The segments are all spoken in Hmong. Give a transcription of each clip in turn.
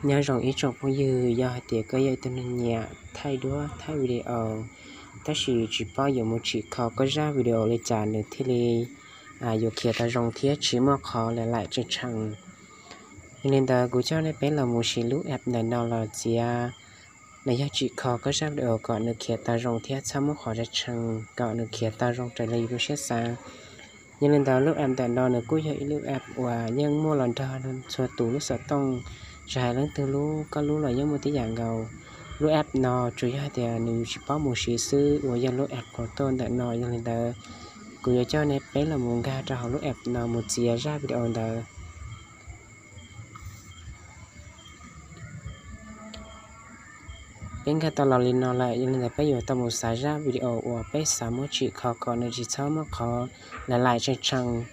Nyob zoo ib tsoom phooj ywg, yog hais tias koj yog ib tug neeg nyiam thaij duab thaij video, tab sis tsis paub yuav mus tsim kho koj zaj video li cas nws thiaj li yuav khiav tau zoo thiab tsis muaj qhov lam laim tshee tshee. Yog li ntawd kuv coj nej peb los mus siv lub app ntawm no los txiav, nws yog tsim kho koj zaj video kom nws khiav tau zoo thiab txhob muaj qhov tshee tshee, kom nws khiav tau zoo raws li yus lub siab xav. Yog li ntawd lub app ntawm no nws kuj yog ib lub app uas yeej muaj los nrog txhua tus lub xov tooj, tsis hais leej twg lub, koj lub los yeej muaj tib yam nkaus. Lub app no tsuas yog hais tias nws tsis paub mus siv xwb uas yog lub app qhov tuaj ntawm no. Yog li ntawd kuv yuav coj nej peb los mus nkag rau hauv lub app no mus txiav zaj video ntawd. Peb nkag tau los li no lawm, yog li ntawd peb yuav tau mus xav zaj video uas peb xav muab tsim kho kom nws tsis txhob muaj qhov lam laim tshee tshee.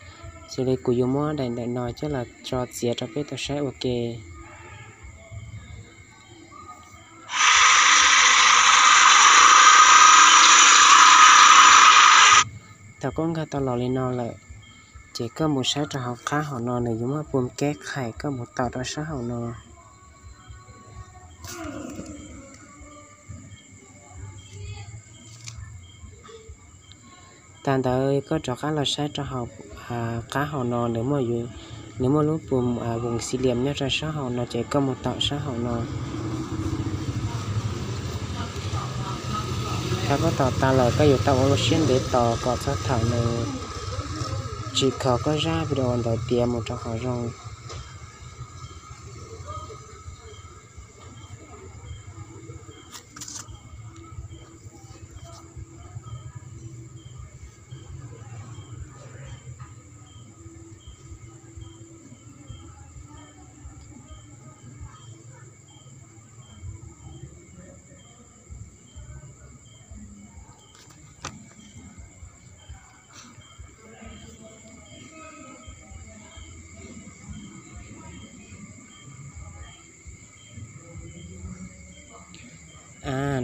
Xws li kuv yuav muab daim ntawm no coj los tso txiav rau peb tau saib ua ke. Thaum koj nkag tau los li no lawm, ces koj mus saib rau hauv qab hauv no nws yuav muaj pum keb qhais, koj mus tom rau sab hauv no. Tag ntawd koj rov qab los saib rau hauv qab hauv no, nws muaj lub pum voos xi lias nyob rau sab hauv no, ces koj mus tom sab hauv no. Thaum koj tom tas lawm koj yuav tau ua lub siab ntev tos kom txog thaum nws tsim kho koj zaj video ntawd tiav mus rau qhov zoo.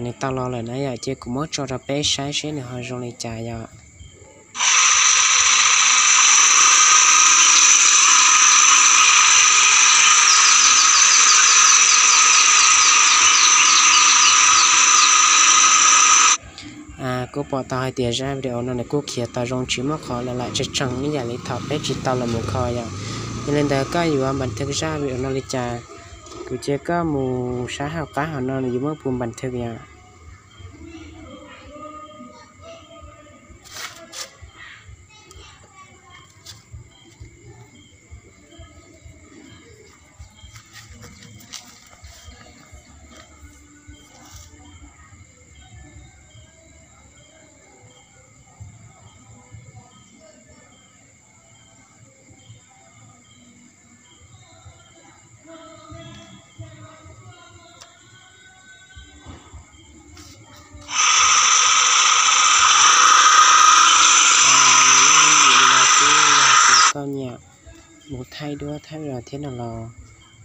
Nws tau los lawm na yom, ces kuv muab tso rau peb saib seb nws ho zoo li cas yom. Kuv pom tau hais tias zaj video no nws kuj khiav tau zoo tsis muaj qhov lam laim tshee tshee ib yam li thaum peb tsis tau los mus kho yom. Yog li ntawd koj yuav npas thwv zaj video no li cas, kuv cia koj mus saib hauv qab hauv no nws yuav muaj pum npas thwv yom. Koj nyiam mus thaij duab thaij video thiab no los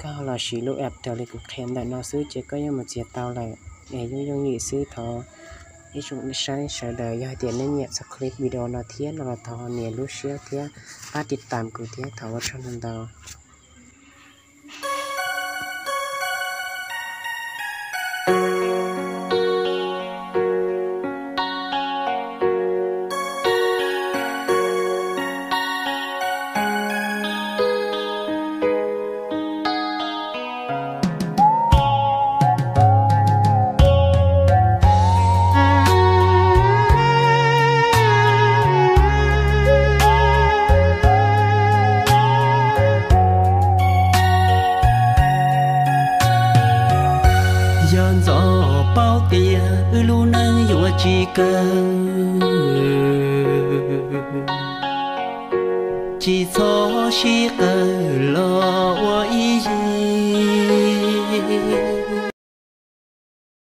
koj ho los siv lub app raws li kuv qhia ntawm no xwb ces koj yeej mus txiav tau lawm. Es yooj yooj yim xwb, thov ib tsoom saib sawv daws yog hais tias nej nyiam txog clip video no thiab no los thov nias lub siab thiab pab tiv tam kuv thiab, thov ua tsaug ntau ntau. Yog ntxov paub tias wb lub neej yuav tsis kawg, tsis txhob sib qawm los ua ib